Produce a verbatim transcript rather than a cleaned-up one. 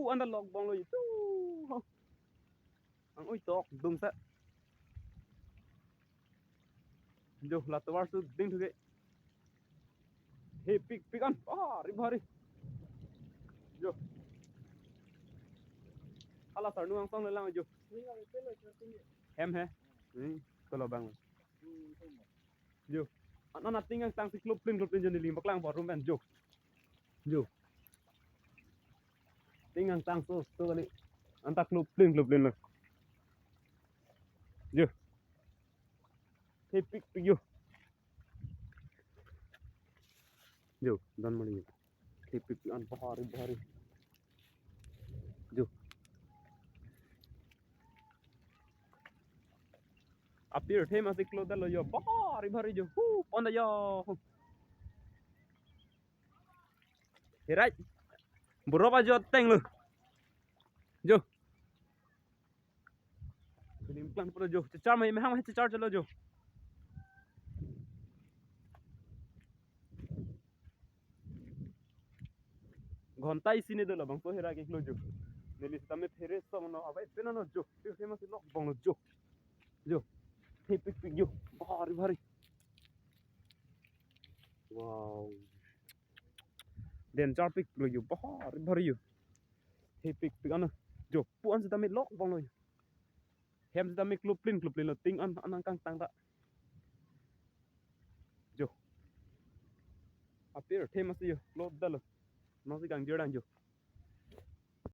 Pu anta lok bonglo itu. Ang oi tok dungsa. Jo, la tovar su ding thuke. Hepikpik an. Bhari bhari. Jo. Hala sarnu angsong le lang jo. Hem he. Hmm, kalau bang. Jo. An an ting angtang si kluplin kluplin jo, neli paklang bor rum pen jo. Jo. Ting angtang so so kali. Anta kluplin kluplin lo. Jo. Hepikpik jo. Jo, dan mali. Hepikpik an bhari bhari. Jo. Apirthe masi klodetlo jo, bhari bhari jo. Hu, pon ta jo. Hu. Hirai. Borok ajo ateng lo. Jo. Ini plan pura jo. Chechar mai mehang mai chechar chalo jo. Ghonta isi ne dolo bangso hera ke klo jo. Neli sitame phere song no abai pena no jo. Phere masi lok bonglo jo. Jo. Hepikpik jo. Bhari bhari. Wow. Danger piklo jo. Bhari bhari jo. Hepikpik ano. Jo. Pu an sitame lok bonglo jo. Hem sitame kluplin kluplin lo, ting an an angkang tang ta. Jo. Apirthe masi jo, klodetlo. Masi kangjir dang jo.